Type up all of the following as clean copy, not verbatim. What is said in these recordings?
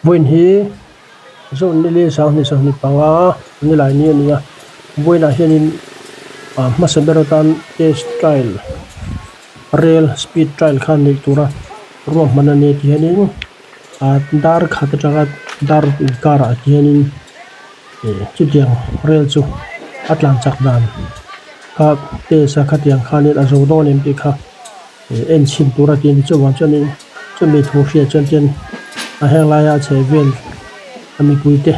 Vawiin hi Zawnili 20 25 nilai ni a ni a, vawiinah hianin ah hmasa ber atan test trial rail speed trial kha neih tura ruahman a ni tih hianin ah dar khat atanga dar inkarah hianin ih chutiang rail chu a tlan chak dan kha test a khatiang khanin a zo dawn em tih kha. En chhin tur a tih a ni chuvang chuanin chumi thu hriat chuan chuan a heng laia a chheh vel a mipui te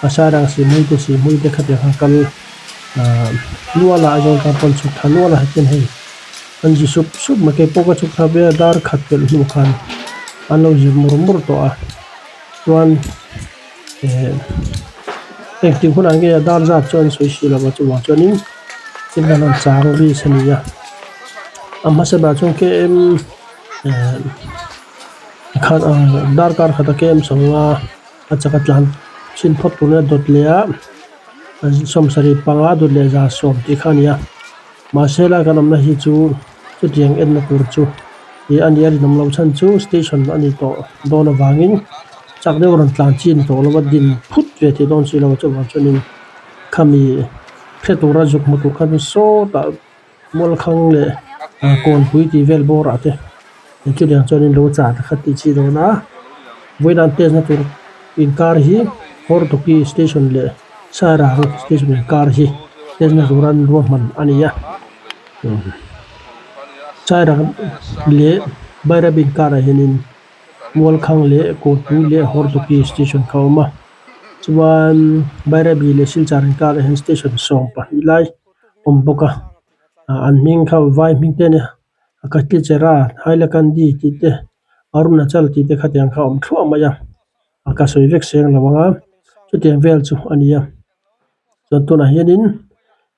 a sairang sihhmui te sihhmui te khatiang khan kal ahh nual a Aizawl tan pawn chhuk thla nual a hetiang hei an zi sup sup mai keipawh ka chhuk thla ve a dar khat pelh hnu khan an lo zi mur mur tawh a chuan eh engtik hunah nge a dar zat chuan sawi si lo a chuvang chuanin thil an rawn chang ris a ni a a hmasa berah chuan K M eh khat ah darkar khata K M sawmnga a chak a tlan chhin phawt tur nia dawt leh a 75 dawt leh 110 tih kha a ni a mahse lai kan awmna hi chu chutiang enna tur chu ih a ni a rinawm loh chhan chu station a ni tawh dawn avangin chak deuh rawn tlan chi a ni tawh lo a din phut ve theih dawn si lo a chuvang chuanin khami hre tura zuk hmu tur kha chu sawtah Mualkhang leh kawnpui tih vel bawrah te chutiang chuanin lo chah te kha tih chi dawn a vawiin an test na tur inkar hi Hortoki station leh Sairang station inkar hi test na tura an ruahman a ni a Sairang leh Bairabi inkarah hianin Mualkhang leh Kawnpui leh Hortoki station kha a awm a chuan Bairabi leh Silchar inkarah hian station 12 lai. awm bawk a ah an hming kha vai hming te a nia Katlichera Hailakandi tih te Arunachal tih te khatiang kha a awm thluah mai a a ka sawi vek seng lo ang a chutiang vel chu a ni a chuan tunah hianin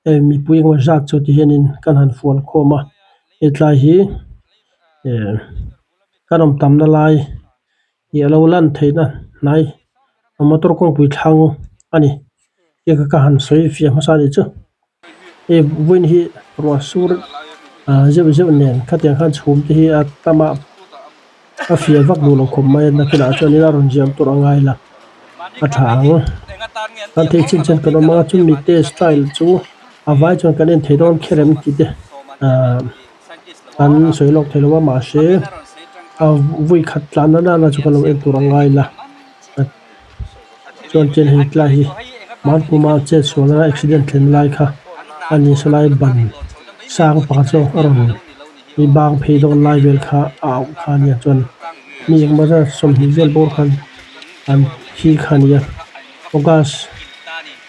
hei mipui engemaw zat chu ti hianin kan han fual khawm a hetlai hi eh kan awm tamna lai ih a lo lan theihna hnai motor kawngpui thlang a ni. Hei ka han sawi fiah hmasa a nih chu hei vawiin hi ruah sur ah zeuh zeuh nen khatiang khan chhum te hi a tam a a fiah vak duh lo khawp mai a nakinah chuanin a rawn ziam tur a ngai la a tha ang kan theih chin chuan kan awm ang a chumi test trial chu a vai chuan kan en thei dawn kher em tih te ah an sawi lawk thei lo a mahse a vawi khat tlan na nana chu kan lo en tur a ngai la. Chuan chen hei tlai hi Hmanpuma chet sualna accident thlen lai kha a ni sawlai ban sang pakhat zawk a rawn mi bang phei dawn lai vel kha a auh kha a nia chuan mi engemaw zat 20 vel bawr khan an thi kha a nia August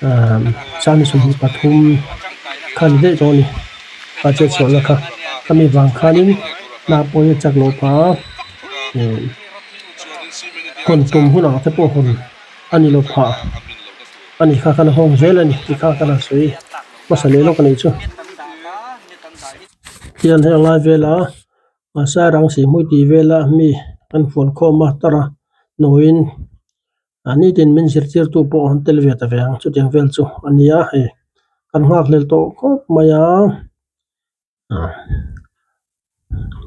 ahh 23 kha a ni daih tawh a ni a chet sualna kha khami vang khanin hna pawh hi a chak loh phah a eh. Hawn tum hunah te pawh hawn a ni lo phah a ni kha khan a hawng zel a ni tih kha kan han sawi hmasa leh lawk a nih chu. Hian heng lai vela sairang sihhmui tih vela mi an fuan khawm a tar a nawiin nitin min zirtirtu pawh an tel ve ta ve ang chutiang vel chu a ni a hei kan nghakhlel tawh khawp mai a.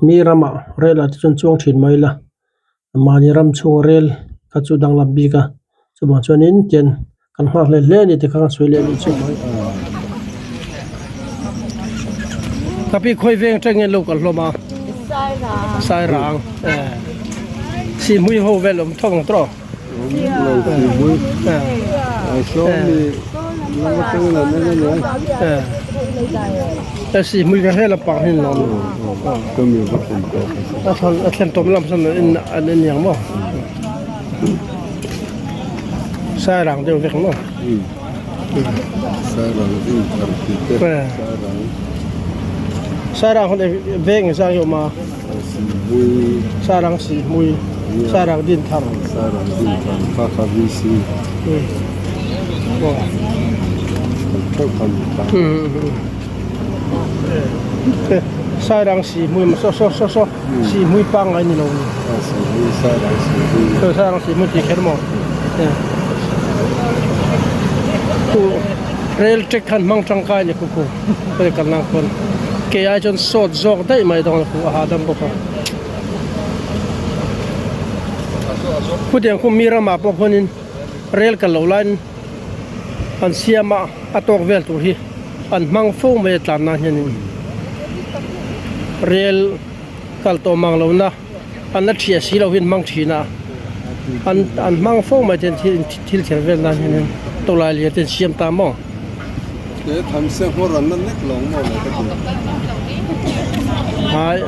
Mi ramah rel ah te chuan chuang thin mai ila mahni ram chhunga rel kha chu danglam bik a chuvang chuanin tian kan nghak hle hle a ni ti kha ka sawi leh a nih chu. Kapi khawi veng atang nge lo kal hlawm a Sairang Sihhmui ho vel awm thawk ang tawh. Sihhmui ka hre lampang hi an awm a thlen tawm lam sawn an en niang maw Sairang deuh vek maw Sairang veng zang hi a awm a. Sairang Sihhmui, Sairang Dinthar. Sairang Dinthar kha kha VC. Theuh kha ni ta. Sairang Sihhmui ma saw saw saw saw Sihhmui pangngai ni lo ni. Sihhmui Sairang Sihhmui. Sairang Sihhmui tih kher maw. Khu rail track khan hmang tangkai ni khu khu. Hei kal nang pawn ke ai chuan sawt zawk daih mai dawn a khu a hahdam bawk a. Khutiang khu mi ramah pawh khuanin rel kal loh laiin an siam a, a tawk vel tur hi an hmang fo mai a tlan nan hianin rel kal tawh mang lohna an la thiah si loh hi an hmang thin a, an an hmang fo mai ten thil thil ther vel nan hianin tawlai lian te an siam ta maw. He tham se nghawr an la nek lo maw le ka ti. Hai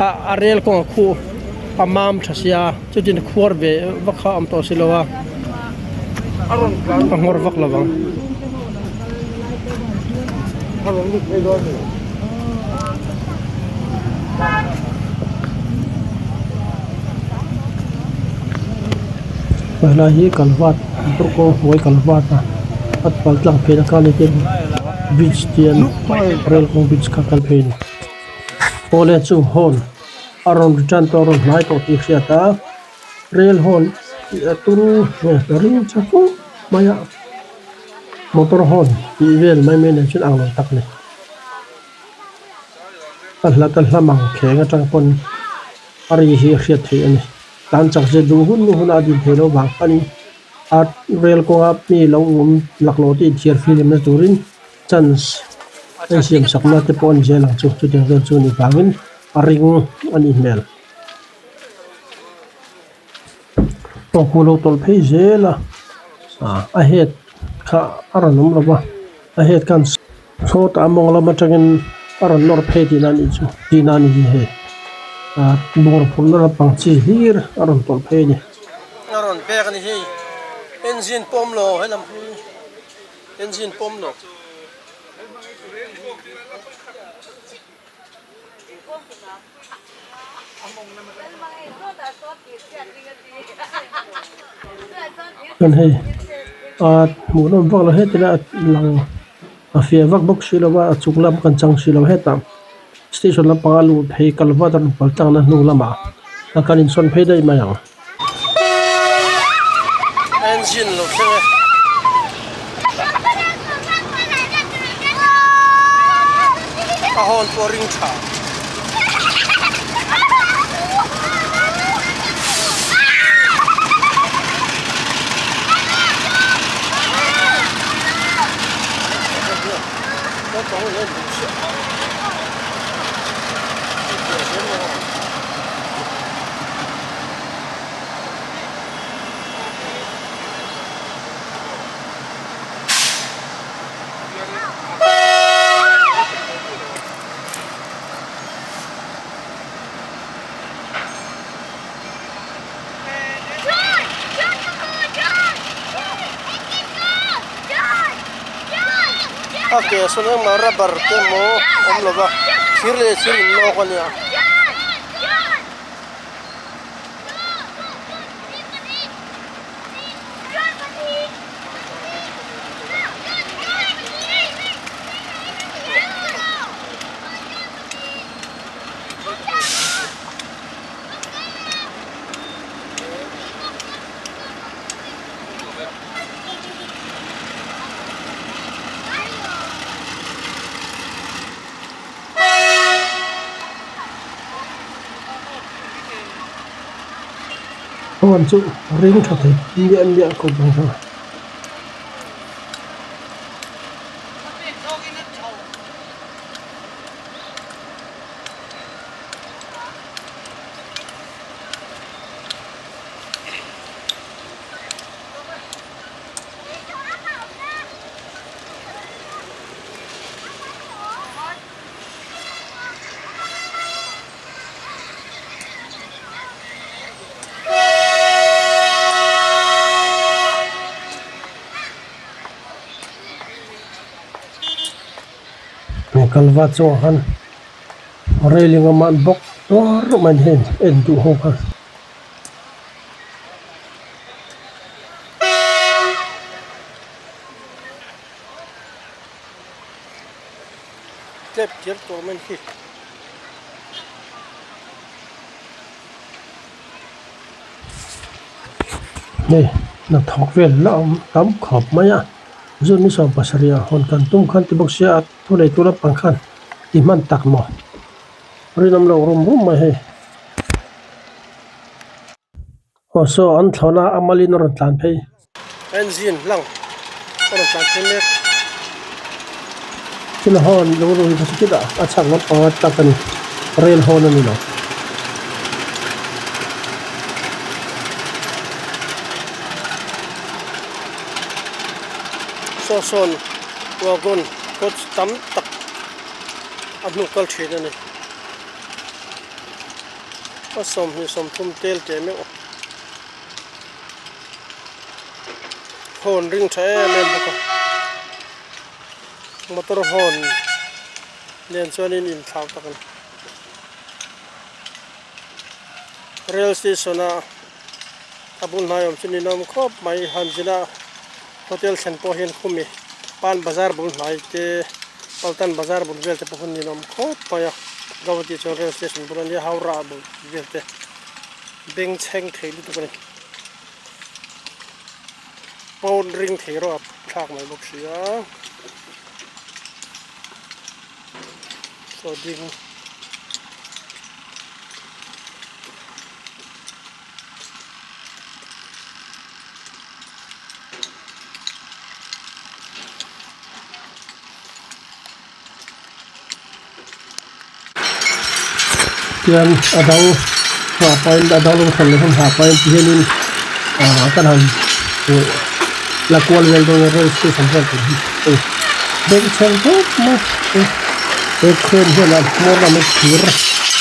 a a rel kawng a khuh a mam tha sia chutin khuar ve vak kha a awm tawh si lo a a nghawr vak lo vang. Helai hi kalvat motor kawng hnuai kalvat a a pal tlang phei na kha ni te bridge te an rail kawng bridge kha kal phei a ni awle chu horn a rawn ri tan tawh a rawn hnai tawh tih a hriat a rail horn a turu nge ring tha fur mai a motor horn tih vel mai mai nen chuan ang lo tak a ni. A hlat a hla mang kheng atang pawn a ri hi a hriat theih a ni. Tlan chak zet duh hun hun a din theih loh vang khanin a rel kawnga mi lo awm laklawh te inthiar fihlimna turin chance a insiam sakna te pawh a ni zel ang chu. Chutiang vel chu a nih vangin a ring a nih hmel. Tawngkhu lo tawlh phei zel a, a head kha a rawn awm lo va, a head khan sawtah a mawng lam atangin a rawn nawr phei tihna a nih chu tihna a ni hi hei ah bungraw phurhna lampang chi hlir a rawn tawlh phei a ni. A rawn pek a ni hei engine pawm lo helam hi engine pawm lo. Chuan hei ah hmuh nawm vak lo heti lai a lang a fiah vak bawk si lo a a chung lam kan chang si lo hetah station lampanga luh phei kal vat a rawn pal tlang na hnu lamah a kan insawn phei daih mai ang. Engine lo thleng e. A hawn pawh a ring tha. A ke sawn engmah rubber te emaw awm lova thir leh thir innawk a nia. Aw chu ring tha thei miah miah khawp ang kha. Kalva chungah khan railing a man bawk tuar mai hian en duh ho kha. Step kher tur mai hi. Hei hnathawk vel la awm tam khawp mai a zun ni 70 ah hawn kan tum khan ti bawk sia a thu nei tur lampang khan ti hman tak maw rinawm lo rum rum mai hei. Aw saw an thlawn a a malin a rawn tlan phei. Engine hlang a rawn tlan phei mek. Thil hawn lo ru hi ka hre chutah a chhak lampang a truck a ni rail hawn a ni lo. Saw sawn wagon coach tam tak a hnuk kal thin a ni. A 20 30 tel teh meuh a horn ring tha em em bawk a motor horn nen chuanin inthlau tak a ni rail station a a bul hnai awm chu ninawm khawp mai han zin a hotel thlen pawh hian khumi pan bazar bul hnai te paltan bazar bul vel te pawh hi ninawm khawp mai a Guwahati chuan rail station bul a nia Howrah bul vel te bengchheng thei lutuk a ni pawn ring thei erawh a thlak mai bawk si a saw ding. Tian a dang nghah pahin a dang lungthan leh hun nghah pahin ti hianin ah kan han ih la kual vel dawn a rail station vel tur hi hei bengchheng khawp mai he crane hian a hmawr lam a thir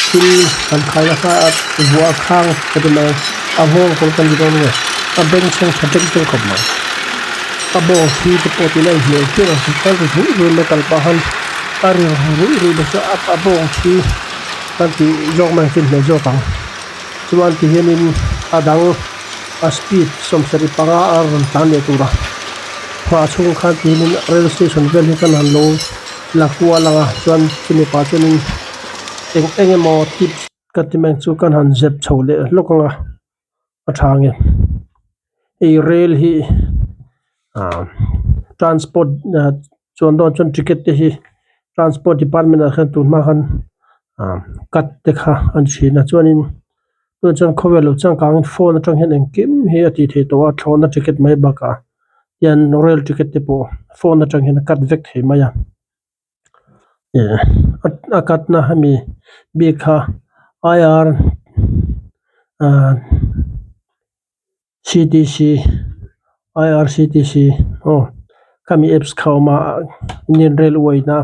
thil kan khai nasa a vuah a khang ka ti mai a nghawng kawr kan ti dawn nge a bengchheng tha ṭek ṭek khawp mai a bawng thi te pawh tih lai hmel chiah ang kal ri ruih ruih mai kal pah han a ri ruih ruih bawk chuan a bawng thi kan tih zawk mai ang chu inhmeh zawk ang chuan ti hianin a dang a speed 75 a rawn tlan leh tur a nghah chhung khan ti hianin rail station vel hi kan han lo la kual ang a chuan chumi pah chuanin eng eng emaw tips ka ti mai chu kan han zep chho leh hlawk ang a a tha ang e hei rail hi ah transport ah chuan dawn chuan ticket te hi transport department ah khan tun hma khan ah cut te kha an thin a chuanin tunah chuan khawvel lo changkang in phone atang hian engkim hi a tih theih tawh a thlawhna ticket mai bakah hian rail ticket te pawh phone atang hian a cut vek thei mai a. Ih a cut na hemi bik kha I R ah C T C I R C T C aw khami apps kha a awm a Indian railway na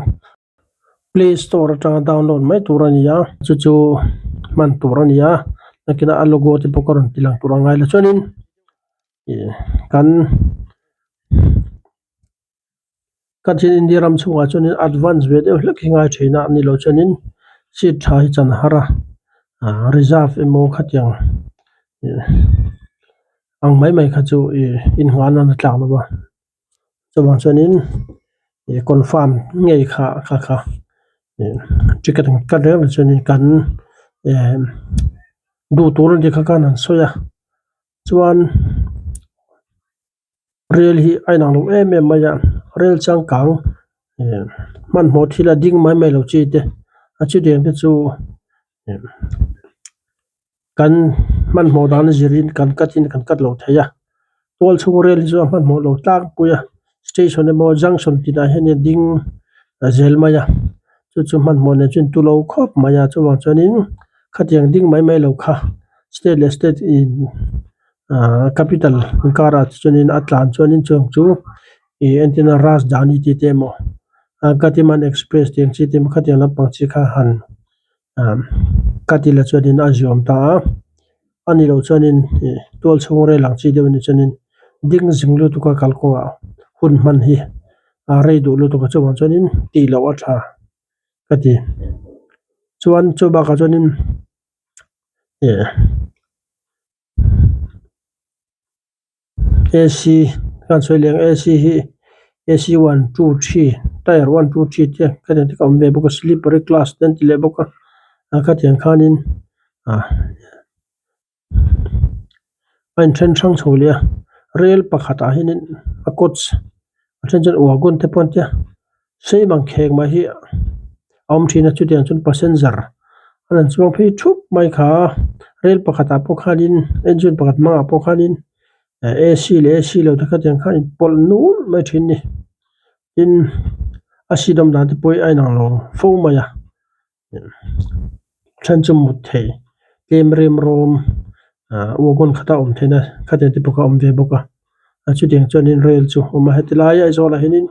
play store atanga download mai tur a ni a chu chu hman tur a ni a nakinah a logo te pawh ka rawn ti lang tur a ngai lo chuanin ih kan. Ka chin India ram chhungah chuanin advance ve deuh hlek hi ngai thin a ni lo chuanin seat tha hi chan har a ah reserve emaw khatiang ih ang mai mai kha chu ih inhmuh nan a tlak lo va chuvang chuanin ih confirm ngei kha kha kha ih ticket ang cut reng reng chuanin kan eh duh tur a ni kha khan an sawi a chuan. Rel hi a inang lo em em mai a rel changkang eh hmanhmawh thil a ding mai mai lo chi te a chutiang te chu eh kan hmanhmawh dan a zirin kan cut in kan cut lo thei a tual chhung rel hi chu a hmanhmawh lo tlangpui a station emaw junction tinah hian a ding zel mai a chu chu hmanhmawh nen chuan tu lo khawp mai a chuvang chuanin khatiang ding mai mai lo kha state leh state in. Ahh capital inkar ah chuanin a tlan chuanin chung chu ih entirna Rajdhani tih te emaw Gatiman express tih ang chi te emaw khatiang lampang chi kha han ah cut ila chuanin a ziawm ta a a nih loh chuanin ih tual chhung rel ang chi deuh anih chuanin ding zing lutuk a kalkawngah hun hman hi a rei duh lutuk a chuvang chuanin tih loh a tha ka ti chuan chu bakah chuanin ih. A_c kan sawi leh ang a_c hi a_c one two three tier one two three te khatiang te kha awm ve bawk a sleeper class te an ti leh bawk a a khatiang khanin ah a inthen hrang chho leh a rel pakhatah hianin a coach a then chuan wagon te pawh an tia sei mang kheng mai hi a awm thin a chutiang chuan passenger. An han chuang phei thup mai kha rel pakhatah pawh khanin engine pakhat hmangah pawh khanin ac leh ac lo te khatiang khan inpawlh nul mai thin a ni tin a seat awm dan te pawh hi a inang lo fo mai a then chu mut theih tlem rem rawm ah wagon khata awm theihna khatiang te pawh kha a awm ve bawk a chutiang chuanin rel chu a awm a heti lai Aizawl ah hianin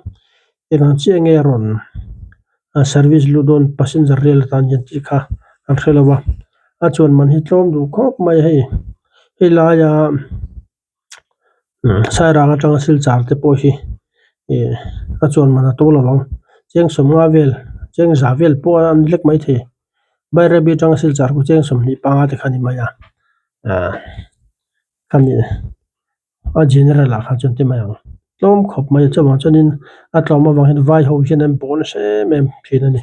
Engang chiah nge rawn service luh dawn passenger rail atan hian tih kha an hre lo a, a chuan man hi tlawm duh khawp mai a hei hei laia sairang atanga silchar te pawh hi ih a chuan man a to lo ang cheng sawmnga vel cheng za vel pawh a ni lek maithei Bairabi atanga silchar chu cheng 25 te kha a ni mai a ah khami. A general ah khan chuan ti mai ang tlawm khawp mai a chuvang chuanin a tlawm avang hian vai ho hian an bawl nasa em em thin a ni.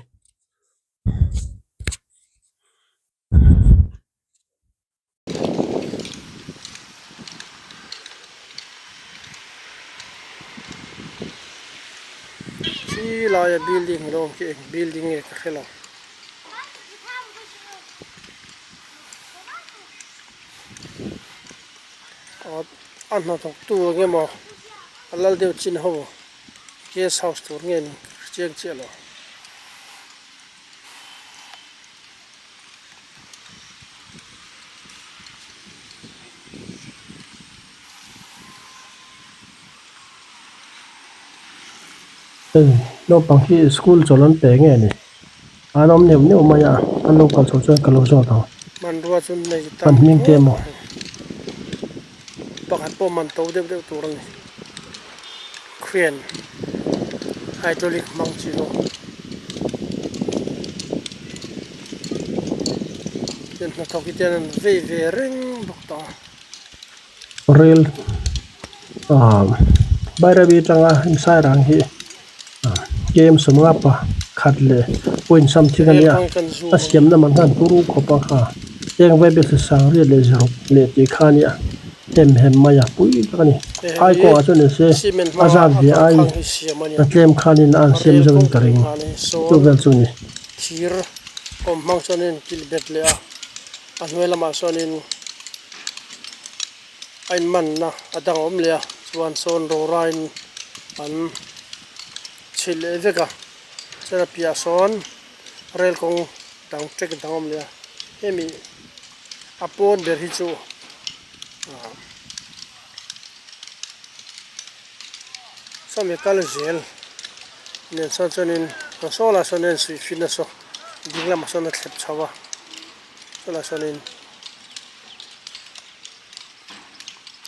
Khi laia building lo awm khi eng building nge ka hre lo. A hnathawk tu eng emaw a lal deuh chin ho guest house tur nge ni ka hre chiang chiah lo. Hei naupang hi school chawlh an pe nge ni an awm neuh neuh mai a an lo kal chho chuan ka lo zawt ang Hmanrua chu nei an tam hming te khawp emaw. mai pakhat pawh man to deuh deuh tur a ni crane hydraulic hmang chi ho chuan hnathawk hi te an vei ve reng bawk ta. Rail ah Bairabi atanga Sairang hi kem sawmnga pakhat leh point something a nia a siamna man khan turu khawp a kha heng vaibelchhe sangriat leh zaruk leh tih kha a nia hem hem mai a pui tak a ni ai kawngah chuan ni se a zat ve ai a tlem khanin a an siam zo in ka ring chu vel chu a ni. Thir awm hmang chuanin kilh bet leh a. A hnuai lamah sawnin a inmanna a dang a awm leh a chuan sawn rawrain an chhilh leh vek a chuan a piahah sawn rail kawng dang track dang a awm leh a hemi a pawn ber hi chu ah sawmi kal zel nen sawn chuanin saw lah sawn a insuih fit nasa ding lamah sawn a thlep chho a. Tunah sawnin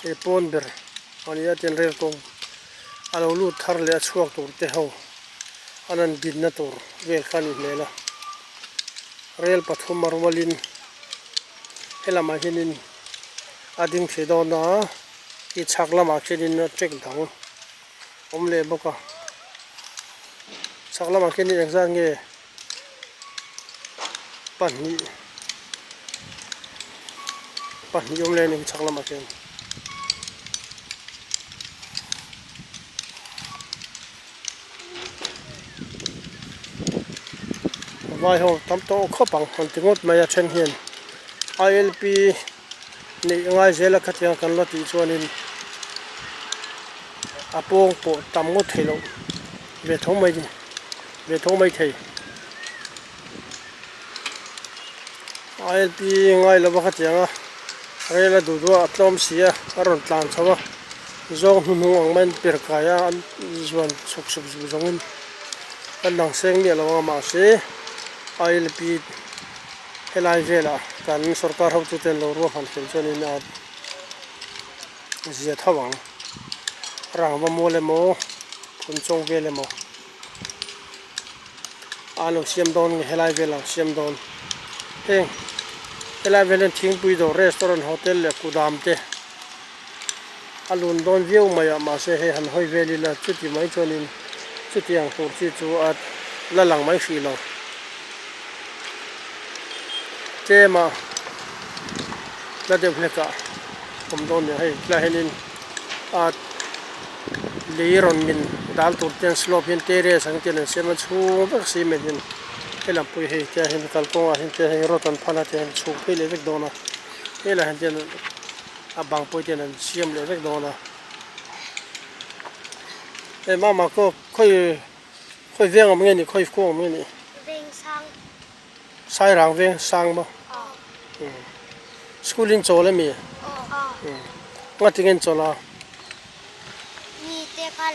he pawn ber a ni a tian rel kawng a lo lut thar leh a chhuak tur te ho an han dinna tur vel kha a nih hmel a rel pathum a rualin helamah hianin a ding thei dawn a i chhak lamah khianin a track dang awm leh bawk a chhak lamah khianin engzat nge. Pahnih pahnih awm leh a ni chhak lamah khian. Vai ho tam tawh khawp ang han ti ngawt mai a then hian I L P neih ngai zel a khatiang kan la tih chuanin a pawng pawh tam ngawt theih loh ve tho mai a ni. Ve tho mai thei. ILP ngai lova khatiang a rel a duh duh a a tlawm si a a rawn tlan chho a zawng hnuhnung ang maiin per kai a an zuan chhuk sup sup zawngin kan dang seng miah lo ang a mahse ILP helai velah kan sorkar hotute an lo ruahman fel chuanin a zia tho ang rangva mual emaw phunchawng vel emaw. A lo siam dawn nge helai vel ang siam dawn heng helai vel hian thingpui dawr restaurant hotel leh kudam te a lun dawn viau mai a mahse hei han hawi vel ila chuti mai chuanin chutiang tur chi chu a la lang mai hrih lo tlem a la deuh hlek ah awm dawn nia hei tlaiah hianin a. Lei rawn min dal tur ten slope hian terrace ang ten an siam a chhung vek cement hian Helam pawh hi hei tia hian kalkawngah hian tia hei rod an phal a tia hian chhuk phei leh vek dawn a helaiah hian tian a bang pawh hian an siam leh vek dawn a hei mama khaw khawi khawi veng awm nge ni khawi khuang awm nge ni sairang veng sang maw school in chawl ami ngatinge an chawl a. Mite kha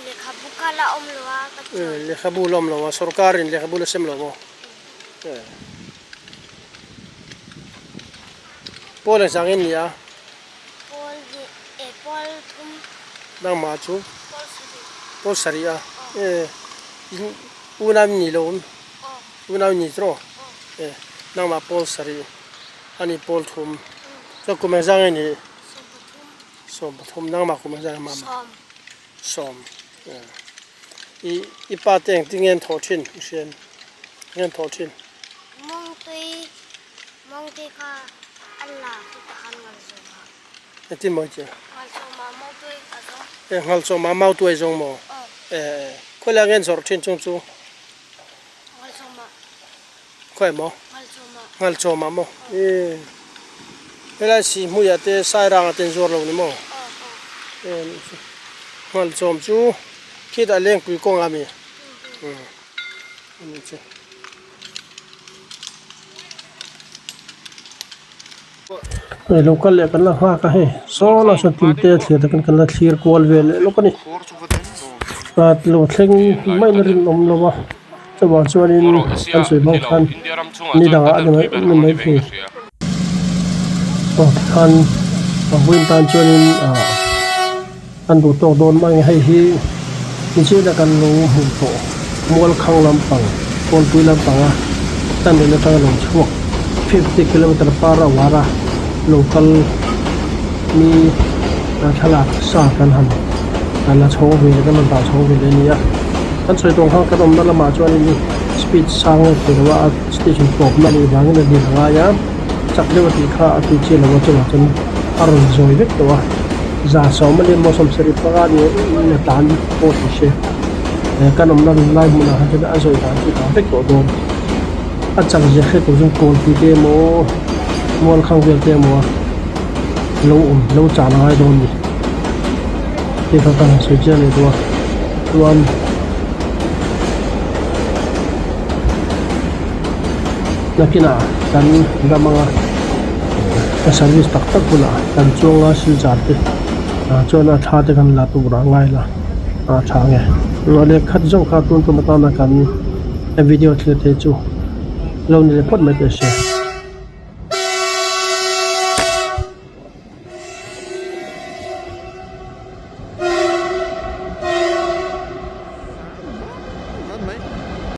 lehkhabu kha la awm lo a ka chuan. Lehkhabu la awm lo a, sorkarin lehkhabu la sem lo maw? Pawl engzah nge ni a? Pawl hnih eh pawl thum. Nangmah chu? Pawl sarih. Pawl sarih a? In unau in ni lo awm? Unau in ni tawh? Nangmah pawl sarih. A ni pawl thum. Chuan kum engzah nge ni? 13. Nangmah kum engzah nge mama? Sawm. I i pa te engtin nge an thawh thin i hria em? Nge an thawh thin? Mawngtui mawngtui kha a la chu ka han ngal zawm a. Engtin maw i tia? Ngal chawm ah mawngtui a zawng. E ngal chawm ah mautuai zawng maw? E khawilai nge an zawrh thin chung chu? Ngal chawm ah. Khawi maw? Nghalchawm ah maw? Ee helai Sihhmui ah te Sairang ah te an zuar lo ni maw? Ee Nghalchawm chu khitah Lengpui kawng ah mi? Umm chu. Hei lo kal leh kan la nghak a hei saw lah sawn tui te thlir takin kan la thlir kual vel leh lawk a ni lo thleng mai na rinawm lo a. Chuvang chuanin kan sawi hmang khan ni dangah a ni mai thei. Aw tikhan a vawiin tan chuanin ah kan duh tawk dawn mai ang hei hi nichina kan lo hmuh tawh Mualkhang lampang Kawlpui lampanga tunnel atanga lo chhuak 50 kilometer per hour a lo kal mi thlalak sa kan han la chhawng ve leh kan rawn dah chhawng ve leh a ni a. Kan sawi tawng khan kan awmna lamah chuanin speed sang a ti lo a, a station tawpna a nih vangin a din a ngai a, chak deuh a tih kha a tui chiah lo a chungah chuan a rawn zawi vek tawh a, 100 a nia maw 70 panga a nia a tlan pawh ti se kan awmna lai hmunah khan chuan a zawi dan chu a dang vek tawh dawn, a chak zia hre tur chuan kawlpui te emaw mual khang vel te emaw lo awm lo chan a ngai dawn a ni hei kha ka han sawi chiang leh duh a. Chuan nakinah kan ram anga a service tak tak hunah kan chuang a silchar te ah chuan a thla te kan la tur a ngai la a tha nge awle khat zawk kha tun tum atana kan video thlir te chu lo ni leh phawt mai teh se.